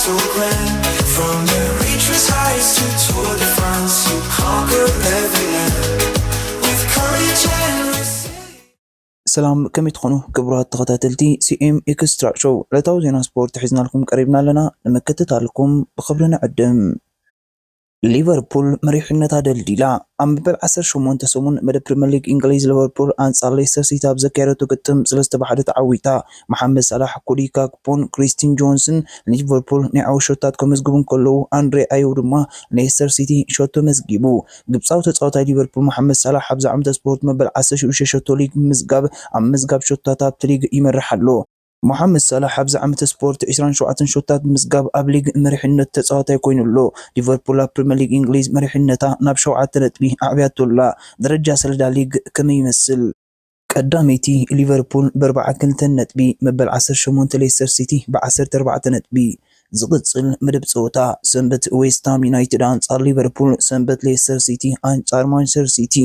From the reaches heights to Tour de France, you conquer every land with courage and resilience. ሰላም፣ ከመይ ትኾኑ ክቡራት ተኸታተልቲ ሲኤም ኤክስትራ ሾው? ዕለታዊ ዜና ስፖርት ሒዝናልኩም ቀሪብና ኣለና፣ ንምክትታልኩም ብኽብሪ ንዕድም። ሊቨርፑል መሪሕነታ ደልዲላ። ኣብ መበል ዓሰርተ ሸሞንተ ሰሙን መደብ ፕሪምየር ሊግ እንግሊዝ፣ ሊቨርፑል ኣንጻር ሌስተር ሲቲ ኣብ ዘካየደቶ ግጥም ሰለስተ ብሓደ ተዓዊታ። መሓመድ ሳላሕ፣ ኮዲ ጋክፖን ክሪስቲን ጆንስን ሊቨርፑል ናይ ዓወት ሸቶታት ከመዝግቡ እንከለዉ፣ ኣንድሬ ኣየው ድማ ሌስተር ሲቲ ሸቶ መዝጊቡ። ግብጻዊ ተጻዋታይ ሊቨርፑል መሓመድ ሳላሕ ኣብዚ ዓመተ ስፖርት መበል ዓሰርተ ሽዱሽተ ሸቶ ሊግ ብምምዝጋብ ኣብ ምምዝጋብ ሸቶታት ኣብቲ ሊግ ይመርሕ ኣሎ። መሓመድ ሳላሕ ኣብዚ ዓመተ ስፖርት ዕስራን ሸውዓተን ሸቶታት ብምምዝጋብ ኣብ ሊግ መሪሕነት ተጻዋታይ ኮይኑ ኣሎ። ሊቨርፑል ኣብ ፕሪምየር ሊግ እንግሊዝ መሪሕነታ ናብ ሸውዓተ ነጥቢ ኣዕብያቶ ኣላ። ደረጃ ሰሌዳ ሊግ ከመይ ይመስል? ቀዳመይቲ ሊቨርፑል ብኣርብዓ ክልተን ነጥቢ፣ መበል ዓሰርተ ሸሞንተ ሌስተር ሲቲ ብዓሰርተ ኣርባዕተ ነጥቢ። ዝቕጽል መደብ ጸወታ ሰንበት ዌስትሃም ዩናይትድ ኣንጻር ሊቨርፑል፣ ሰንበት ሌስተር ሲቲ ኣንጻር ማንቸስተር ሲቲ።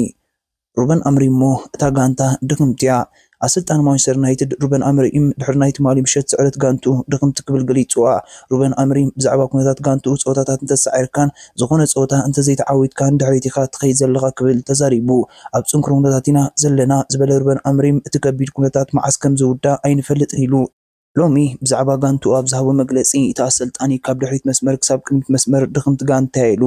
ሩበን ኣምሪም እሞ እታ ጋንታ ድኽምቲ እያ። ኣሰልጣኒ ማንቸስተር ዩናይትድ ሩበን ኣምሪም ድሕሪ ናይ ትማሊ ምሸት ስዕረት ጋንትኡ ድኽምቲ ክብል ገሊጽዋ። ሩበን ኣምሪም ብዛዕባ ኩነታት ጋንትኡ ጸወታታት እንተሳዒርካን ዝኾነ ጸወታ እንተዘይተዓዊትካን ድሕሪት ኢኻ ትኸይድ ዘለኻ ክብል ተዛሪቡ። ኣብ ጽንኩር ኩነታት ኢና ዘለና ዝበለ ሩበን ኣምሪም እቲ ከቢድ ኩነታት መዓስ ከም ዝውዳእ ኣይንፈልጥን ኢሉ። ሎሚ ብዛዕባ ጋንትኡ ኣብ ዝሃቦ መግለጺ እቲ ኣሰልጣኒ ካብ ድሕሪት መስመር ክሳብ ቅድሚት መስመር ድኽምቲ ጋንታ እያ ኢሉ።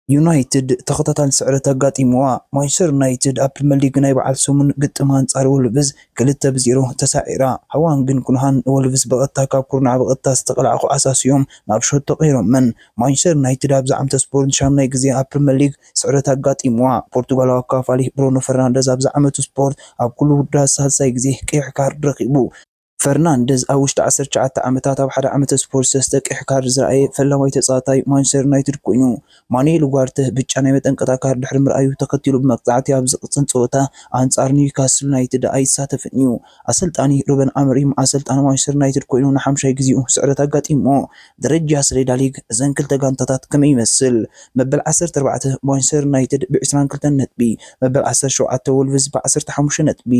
ዩናይትድ ተኸታታሊ ስዕረት ኣጋጢምዋ። ማንቸስተር ዩናይትድ ኣብ ፕሪምየር ሊግ ናይ በዓል ሰሙን ግጥም ኣንጻር ወልቭዝ ክልተ ብዜሮ ተሳዒራ። ሃዋንግን ኩንሃን ንወልቭዝ ብቐጥታ ካብ ኩርናዕ ብቐጥታ ዝተቐልዓ ኳስ ኣስዮም ናብ ሸቶ ቀይሮመን። ማንቸስተር ዩናይትድ ኣብዚ ዓመተ ስፖርት ንሻምናይ ግዜ ኣብ ፕሪምየር ሊግ ስዕረት ኣጋጢምዋ። ፖርቱጋላዊ ኣካፋሊ ብሩኖ ፈርናንደዝ ኣብዚ ዓመቱ ስፖርት ኣብ ኩሉ ውድድራት ሳልሳይ ግዜ ቀይሕ ካርድ ረኺቡ። ፈርናንደዝ ኣብ ውሽጢ ዓሰርተ ትሽዓተ ዓመታት ኣብ ሓደ ዓመተ ስፖርት ሰለስተ ቀይሕ ካርድ ዝረኣየ ፈላማይ ተጻዋታይ ማንቸስተር ዩናይትድ ኮይኑ። ማኑኤል ኡጋርተ ብጫ ናይ መጠንቀቕታ ካርድ ድሕሪ ምርኣዩ ተኸቲሉ ብመቕጻዕቲ ኣብ ዝቕጽል ጸወታ ኣንጻር ኒውካስል ዩናይትድ ኣይሳተፍን እዩ። ኣሰልጣኒ ሩበን ኣምሪም ኣሰልጣኒ ማንቸስተር ዩናይትድ ኮይኑ ንሓምሻይ ግዜኡ ስዕረት ኣጋጢሞ። ደረጃ ሰሌዳ ሊግ እዘን ክልተ ጋንታታት ከመይ ይመስል? መበል ዓሰርተ ኣርባዕተ ማንቸስተር ዩናይትድ ብዕስራን ክልተን ነጥቢ፣ መበል ዓሰርተ ሸውዓተ ወልቭዝ ብዓሰርተ ሓሙሽተ ነጥቢ።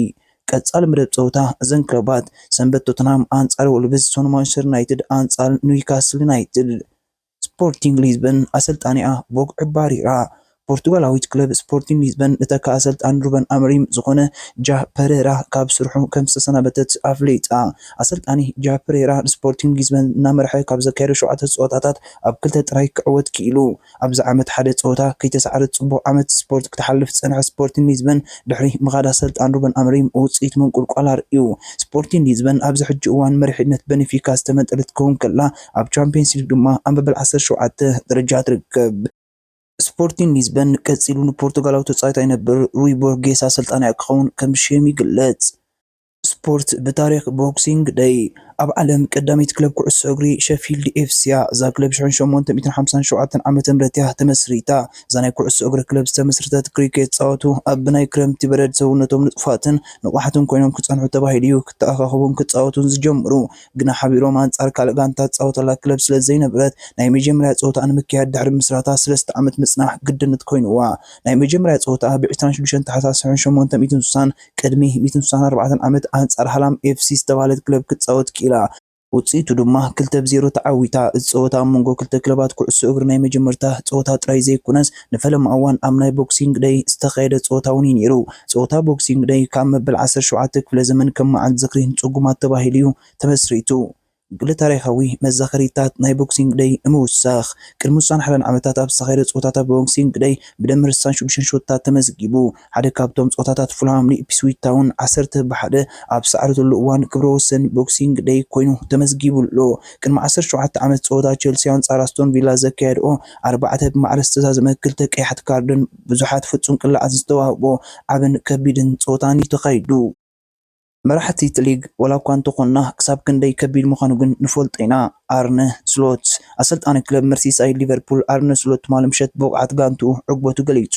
ቀጻሊ መደብ ጸወታ እዘን ክለባት ሰንበት ቶተንሃም ኣንጻር ወልቭዝ፣ ሶን ማንቸስተር ዩናይትድ ኣንጻር ኒውካስል ዩናይትድ። ስፖርቲንግ ሊዝበን ኣሰልጣኒኣ ቦግ ዕባሪራ። ፖርቱጋላዊት ክለብ ስፖርቲንግ ሊዝበን ንተካ ኣሰልጣኒ ሩበን ኣምሪም ዝኾነ ጃ ፐሬራ ካብ ስርሑ ከም ዝተሰናበተት ኣፍሊጣ። ኣሰልጣኒ ጃ ፐሬራ ንስፖርቲንግ ሊዝበን እናመርሐ ካብ ዘካየዶ ሸውዓተ ጸወታታት ኣብ ክልተ ጥራይ ክዕወት ክኢሉ። ኣብዚ ዓመት ሓደ ጸወታ ከይተሳዕረ ጽቡቕ ዓመት ስፖርት ክተሓልፍ ዝጸንሐ ስፖርቲንግ ሊዝበን ድሕሪ ምኻድ ኣሰልጣኒ ሩበን ኣምሪም ውጽኢት ምንቁልቋል ኣርእዩ። ስፖርቲንግ ሊዝበን ኣብዚ ሕጂ እዋን መሪሕነት በንፊካ ዝተመንጠለት ክኸውን ከላ ኣብ ቻምፒየንስ ሊግ ድማ ኣብ መበል ዓሰርተ ሸውዓተ ደረጃ ትርከብ። ስፖርቲንግ ሊዝበን ቀጺሉ ንፖርቱጋላዊ ተጻዋታይ ነበር ሩይ ቦርጌስ ኣሰልጣኒ ክኸውን ከም ዝሸየም ይግለጽ። ስፖርት ብታሪኽ ቦክሲንግ ደይ ኣብ ዓለም ቀዳመይቲ ክለብ ኩዕሶ እግሪ ሸፊልድ ኤፍሲ እያ። እዛ ክለብ ሽሕን ሸሞንተ ሚእትን ሓምሳን ሸውዓተን ዓመተ ምህረት እያ ተመስሪታ። እዛ ናይ ኩዕሶ እግሪ ክለብ ዝተመስረተት ክሪኬት ዝጻወቱ ኣብ ናይ ክረምቲ በረድ ሰውነቶም ንጡፋትን ንቑሓትን ኮይኖም ክጸንሑ ተባሂሉ እዩ። ክተኣኻኸቡን ክጻወቱን ዝጀምሩ ግና ሓቢሮም ኣንጻር ካልእ ጋንታ ዝጻወተላ ክለብ ስለ ዘይነበረት ናይ መጀመርያ ጸወታ ንምክያድ ድሕሪ ምስራታ ሰለስተ ዓመት ምጽናሕ ግድነት ኮይንዋ። ናይ መጀመርያ ጸወታ ብዕስራን ሽዱሽተን ታሕሳስ ሽሕን ሸሞንተ ሚእትን ስሳን ቅድሚ ሚእትን ስሳን ኣርባዕተን ዓመት ኣንጻር ሃላም ኤፍሲ ዝተባህለት ክለብ ክትጻወት ክኢላ። ውጽኢቱ ድማ ክልተ ብዜሮ ተዓዊታ። እዚ ጸወታ ኣብ መንጎ ክልተ ክለባት ኩዕሶ እግሪ ናይ መጀመርታ ጸወታ ጥራይ ዘይኮነስ ንፈለማ እዋን ኣብ ናይ ቦክሲንግ ደይ ዝተኻየደ ጸወታ እውን እዩ ነይሩ። ጸወታ ቦክሲንግ ደይ ካብ መበል ዓሰርተ ሸውዓተ ክፍለ ዘመን ከም መዓልቲ ዝኽሪ ንጽጉማት ተባሂሉ እዩ ተመስሪቱ። ገለ ታሪኻዊ መዘኸሪታት ናይ ቦክሲንግ ደይ ንምውሳኽ። ቅድሚ ስሳን ሓደን ዓመታት ኣብ ዝተኻየደ ጸወታታት ቦክሲንግ ደይ ብደምር ስሳን ሽዱሽተን ሾትታት ተመዝጊቡ። ሓደ ካብቶም ጸወታታት ፉልሃም ንኢፕስዊች ታውን ዓሰርተ ብሓደ ኣብ ዝሰዓረትሉ እዋን ክብረ ወሰን ቦክሲንግ ደይ ኮይኑ ተመዝጊቡ ኣሎ። ቅድሚ ዓሰርተ ሸውዓተ ዓመት ጸወታ ቸልሲ ኣንጻር ኣስቶን ቪላ ዘካየድኦ ኣርባዕተ ብማዕረ ዝተዛዘመ ክልተ ቀያሕቲ ካርድን ብዙሓት ፍጹም ቅላዓት ዝተዋህቦ ዓብን ከቢድን ጸወታን እዩ ተኻይዱ። መራሕቲ እቲ ሊግ ዋላ እኳ እንተኾንና ክሳብ ክንደይ ከቢድ ምዃኑ ግን ንፈልጦ ኢና። ኣርነ ስሎት። ኣሰልጣኒ ክለብ መርሲሳይድ ሊቨርፑል ኣርነ ስሎት ትማሊ ምሸት ብብቕዓት ጋንትኡ ዕግበቱ ገሊጹ።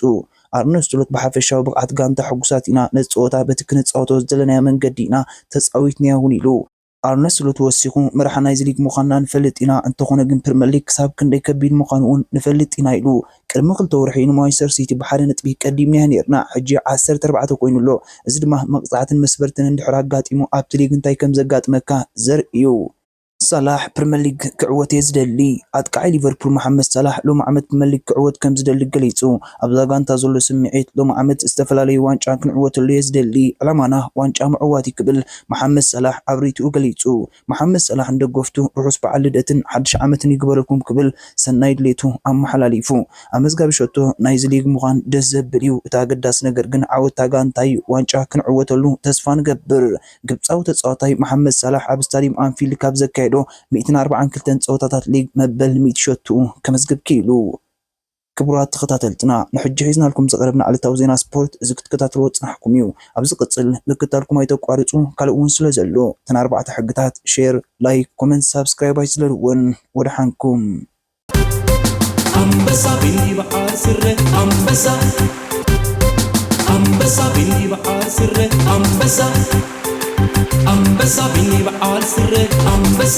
ኣርነ ስሎት ብሓፈሻዊ ብቕዓት ጋንታ ሕጉሳት ኢና፣ ነቲ ጸወታ በቲ ክንጻወቶ ዝደለናዮ መንገዲ ኢና ተጻዊትናዮ እውን ኢሉ። ኣርነ ስሎት ወሲኹ መራሒ ናይዚ ሊግ ምዃንና ንፈልጥ ኢና፣ እንተኾነ ግን ፕሪምየር ሊግ ክሳብ ክንደይ ከቢድ ምዃኑ እውን ንፈልጥ ኢና ኢሉ። ቅድሚ ክልተ ወርሒ ንማንቸስተር ሲቲ ብሓደ ነጥቢ ቀዲምናዮ ነይርና፣ ሕጂ ዓሰርተ ኣርባዕተ ኮይኑ ኣሎ። እዚ ድማ መቕጻዕትን መስበርትን እንድሕር ኣጋጢሙ ኣብቲ ሊግ እንታይ ከም ዘጋጥመካ ዘርኢ እዩ። ሳላሕ፣ ፕሪመር ሊግ ክዕወት እየ ዝደሊ። ኣጥቃዓይ ሊቨርፑል መሓመድ ሳላሕ ሎሚ ዓመት ፕሪመር ሊግ ክዕወት ከም ዝደሊ ገሊጹ። ኣብዛ ጋንታ ዘሎ ስምዒት፣ ሎሚ ዓመት ዝተፈላለዩ ዋንጫ ክንዕወተሉ እየ ዝደሊ። ዕላማና ዋንጫ ምዕዋት እዩ ክብል መሓመድ ሳላሕ ኣብ ርእይትኡ ገሊጹ። መሓመድ ሳላሕ ንደገፍቱ ርሑስ በዓል ልደትን ሓድሽ ዓመትን ይግበረልኩም ክብል ሰናይ ድሌቱ ኣመሓላሊፉ። ኣመዝጋቢ ሸቶ ናይዚ ሊግ ምዃን ደስ ዘብል እዩ። እቲ ኣገዳሲ ነገር ግን ዓወት እታ ጋንታ እዩ። ዋንጫ ክንዕወተሉ ተስፋ ንገብር። ግብጻዊ ተጻዋታይ መሓመድ ሳላሕ ኣብ ስታዲየም ኣንፊልድ ካብ ዘካየዶ ሚእትን ኣርባዓን ክልተን ጸወታታት ሊግ መበል ሚእቲ ሸቶኡ ከመዝግብ ክኢሉ። ክቡራት ተኸታተልትና፣ ንሕጂ ሒዝናልኩም ዝቐረብና ዕለታዊ ዜና ስፖርት እዚ ክትከታተልዎ ዝጸናሕኩም እዩ። ኣብ ዝቕጽል ምክታልኩም ኣይተቋርጹ፣ ካልእ እውን ስለ ዘሎ። እተን ኣርባዕተ ሕግታት፣ ሼር፣ ላይክ፣ ኮመንት፣ ሳብስክራይብ ኣይትስለልወን። ወደሓንኩም። ኣንበሳ ቢኒ በዓል ስረ ኣንበሳ ኣንበሳ ቢኒ በዓል ስረ ኣንበሳ ኣንበሳ ቢኒ በዓል ስረ ኣንበሳ